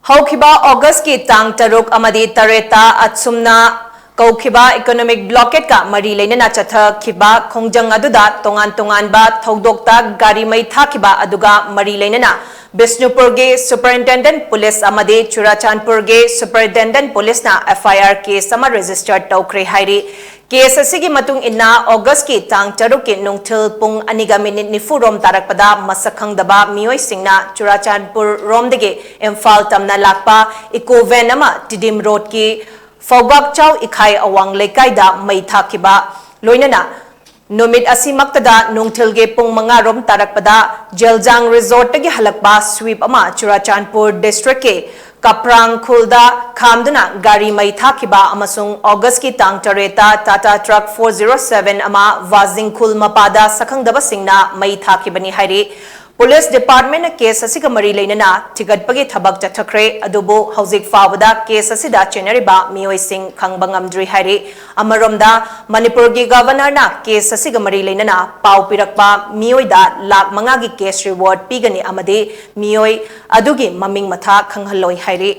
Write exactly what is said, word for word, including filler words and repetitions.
ꯍꯧꯈꯤꯕ ꯑꯣꯒꯁꯀꯤ ꯇꯥꯡ ꯇꯔꯨꯛ ꯑꯃꯗꯤ ꯇꯔꯦꯠꯇ ꯑꯁꯨꯝꯅ ꯀꯧꯈꯤꯕ economic blockade ꯀ ꯃꯔꯤ ꯂꯩꯅꯅ ꯆꯠꯊꯈꯤꯕ ꯈꯣꯡꯖꯪ ꯑꯗꯨꯗ ꯇꯣꯉꯥꯟ ꯇꯣꯉꯥꯟꯕ ꯊꯧꯗꯣꯛꯇ ꯒꯥꯔꯤ ꯃꯩ ꯊꯥꯈꯤꯕ ꯑꯗꯨꯒ ꯃꯔꯤ ꯂꯩꯅꯅ ꯕꯤꯁꯅꯨꯄꯨꯔꯒꯤ superintendent police ꯑꯃꯗꯤ ꯆꯨꯔꯥꯆꯥꯟꯄꯨꯔꯒꯤ superintendent police ꯅ F I R case ꯑꯃ register ꯇꯧꯈ꯭ꯔꯦ ꯍꯥꯏꯔꯤ꯫ Case ꯑꯁꯤꯒꯤ ꯃꯇꯨꯡ ꯏꯟꯅ ꯑꯣꯒꯁꯀꯤ ꯇꯥꯡ ꯇꯔꯨꯛꯀꯤ ꯅꯨꯡꯊꯤꯜ ꯄꯨꯡ ꯑꯅꯤꯒ ꯃꯤꯅꯤꯠ ꯅꯤꯐꯨ ꯔꯣꯝ ꯇꯥꯔꯛꯄꯗ ꯃꯁꯛ ꯈꯪꯗꯕ ꯃꯤꯑꯣꯏꯁꯤꯡꯅ ꯆꯨꯔꯥꯆꯥꯟꯄꯨꯔ ꯔꯣꯝꯗꯒꯤ ꯏꯝꯐꯥꯜ ꯇꯝꯅ ꯂꯥꯛꯄ eco van ꯑꯃ ꯇꯤꯗꯤꯝ ꯔꯣꯗꯀꯤ ꯐꯧꯕꯥꯛꯆꯥꯎ ꯏꯈꯥꯏ ꯑꯋꯥꯡ ꯂꯩꯀꯥꯏꯗ ꯃꯩ ꯊꯥꯈꯤꯕ ꯂꯣꯏꯅꯅ ꯅꯨꯃꯤꯠ ꯑꯁꯤꯃꯛꯇꯗ ꯅꯨꯡꯊꯤꯜꯒꯤ ꯄꯨꯡ ꯃꯉꯥ ꯔꯣꯝ ꯇꯥꯔꯛꯄꯗ ꯖꯦꯜꯖꯥꯡ resort ꯇꯒꯤ ꯍꯜꯂꯛꯄ sweep ꯑꯃ ꯆꯨꯔꯥꯆꯥꯟꯄꯨꯔ district ꯀꯤ ꯀꯥꯄ꯭ꯔꯥꯡ ꯈꯨꯜꯗ ꯈꯥꯝꯗꯨꯅ ꯒꯥꯔꯤ ꯃꯩ ꯊꯥꯈꯤꯕ ꯑꯃꯁꯨꯡ ꯑꯣꯒꯁꯀꯤ ꯇꯥꯡ ꯇꯔꯦꯠꯇ Tata truck four zero seven ꯑꯃ ꯋꯥꯖꯤꯡ ꯈꯨꯜ ꯃꯄꯥꯗ ꯁꯛꯈꯪꯗꯕꯁꯤꯡꯅ ꯃꯩ ꯊꯥꯈꯤꯕꯅꯤ ꯍꯥꯏꯔꯤ꯫ Police department ꯅ case ꯑꯁꯤꯒ ꯃꯔꯤ ꯂꯩꯅꯅ ꯊꯤꯒꯠꯄꯒꯤ ꯊꯕꯛ ꯆꯠꯊꯈ꯭ꯔꯦ, ꯑꯗꯨꯕꯨ ꯍꯧꯖꯤꯛ ꯐꯥꯎꯕꯗ case ꯑꯁꯤꯗ ꯆꯦꯟꯅꯔꯤꯕ ꯃꯤꯑꯣꯏꯁꯤꯡ ꯈꯪꯕ ꯉꯝꯗ꯭ꯔꯤ ꯍꯥꯏꯔꯤ꯫ ꯑꯃꯔꯣꯝꯗ, ꯃꯅꯤꯄꯨꯔꯒꯤ Governor ꯅ case ꯑꯁꯤꯒ ꯃꯔꯤ ꯂꯩꯅꯅ ꯄꯥꯎ ꯄꯤꯔꯛꯄ ꯃꯤꯑꯣꯏꯗ ꯂꯥꯈ ꯃꯉꯥꯒꯤ cash reward ꯄꯤꯒꯅꯤ ꯑꯃꯗꯤ ꯃꯤꯑꯣꯏ ꯑꯗꯨꯒꯤ ꯃꯃꯤꯡ ꯃꯊꯥ ꯈꯪꯍꯜꯂꯣꯏ ꯍꯥꯏꯔꯤ꯫